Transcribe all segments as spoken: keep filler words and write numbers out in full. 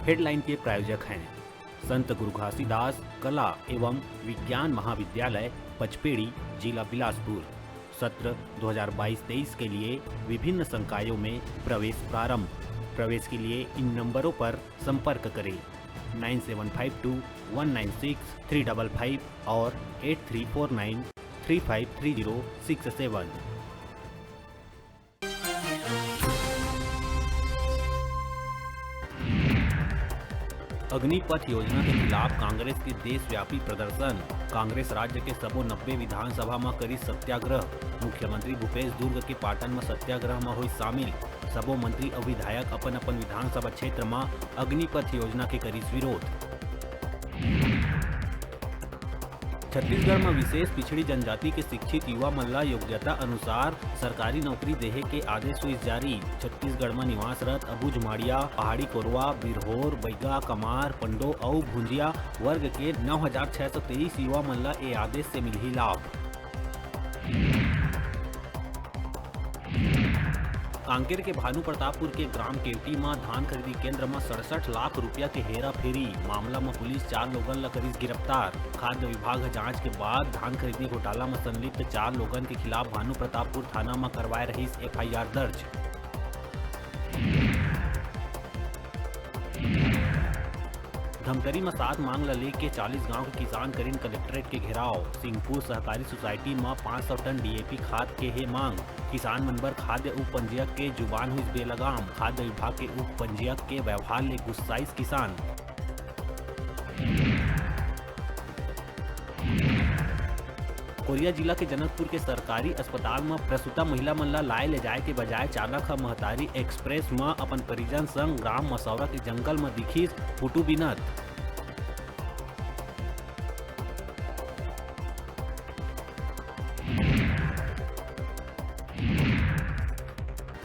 Headline के प्रायोजक हैं संत गुरु घासीदास कला एवं विज्ञान महाविद्यालय पचपेड़ी, जिला बिलासपुर। सत्र दो हज़ार बाईस तेईस के लिए विभिन्न संकायों में प्रवेश प्रारंभ। प्रवेश के लिए इन नंबरों पर संपर्क करें, nine seven five two one nine six three double five और eight three four nine three five three zero six seven. Agnipath योजना के खिलाफ कांग्रेस के देशव्यापी प्रदर्शन। कांग्रेस राज्य के सबो नब्बे विधानसभा म करिस सत्याग्रह। मुख्यमंत्री भूपेश दुर्ग के पाटन म सत्याग्रह म होइस शामिल। सबो मंत्री अउ विधायक अपन-अपन विधानसभा क्षेत्र म अग्निपथ योजना के करिस विरोध। छत्तीसगढ़ म विशेष पिछड़ी जनजाति के शिक्षित युवा मन ल योग्यता अनुसार सरकारी नौकरी देहे के आदेश होइस जारी। छत्तीसगढ़ म निवासरत अबूझमाड़िया, पहाड़ी कोरवा, बिरहोर, बैगा, कमार, पंडो अउ भुंजिया वर्ग के नौ हजार छह सौ तेईस युवा मन ल ए आदेश से मिलही लाभ। कांकेर के भानु प्रतापपुर के ग्राम केवटी म धान खरीदी केंद्र म सड़सठ लाख रुपया के हेरा फेरी। मामला म पुलिस चार लोगन ल करिस गिरफ्तार। खाद्य विभाग ह जांच के बाद धान खरीदी घोटाला म संलिप्त चार लोगन के खिलाफ भानु प्रतापपुर थाना म करवाए रहिस एफ आई आर दर्ज। धमतरी म सात मांग ल लेके चालीस गांव के किसान करिन कलेक्ट्रेट के घेराव। सिंहपुर सहकारी सोसाइटी म पाँच सौ टन डी ए पी खाद के हे मांग। किसान मन बर खाद्य उप पंजीयक के जुबान हुइस बेलगाम। खाद्य विभाग के उप पंजीयक के व्यवहार ले गुस्साइस किसान। कोरिया जिला के जनकपुर के सरकारी अस्पताल म प्रसूता महिला मन ल लाए ले जाए के बजाय चालक ह महतारी एक्सप्रेस म अपन परिजन संग ग्राम मसौरा के जंगल म दिखिस फोटो बिनत।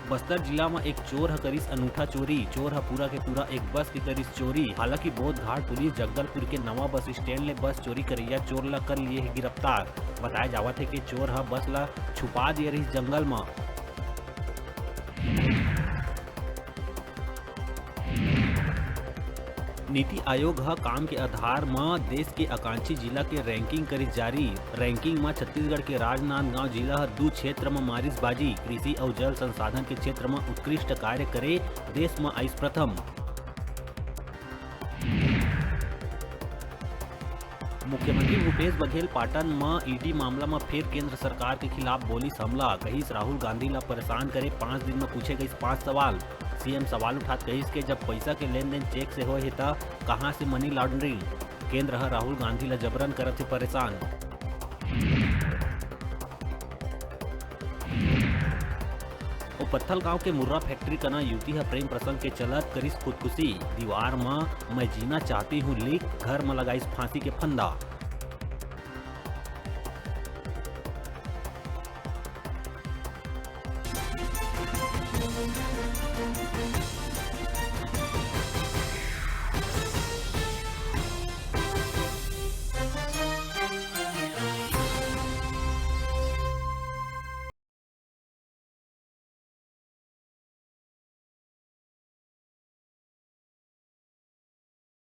बस्तर जिला म एक चोर ह करिस अनूठा चोरी। चोर ह पूरा के पूरा एक बस के करिस चोरी। हालांकि बोधघाट पुलिस जगदलपुर के नवा बस स्टैंड ले बस चोरी करइया चोर ल कर लिए हे गिरफ्तार। बताया जावत हे कि चोर ह बस ल छुपा दिए रहिस जंगल म। नीति आयोग ह काम के आधार म देश के आकांक्षी जिला के रैंकिंग करिस जारी। रैंकिंग म छत्तीसगढ़ के राजनांदगांव जिला ह दू क्षेत्र म मारिस बाजी। कृषि अउ जल संसाधन के क्षेत्र म उत्कृष्ट कार्य करे देश म आइस प्रथम। मुख्यमंत्री भूपेश बघेल पाटन म ई डी मामला म फेर केंद्र सरकार के खिलाफ बोलिस हमला। कहिस राहुल गांधी ल परेशान करे पाँच दिन म पूछे गइस पाँच सवाल। सी एम सवाल उठात कहिस के जब पइसा के लेन देन चेक से होए हे त कहां से मनी लॉन्ड्रिंग? केंद्र ह राहुल गांधी ल जबरन करत हे परेशान। ओ पत्थलगांव के मुर्रा फैक्ट्री कना युवती ह प्रेम प्रसंग के चलत करिस खुदकुशी। दीवार म "मैं जीना चाहती हूं" लिख घर म लगाइस फांसी के फंदा।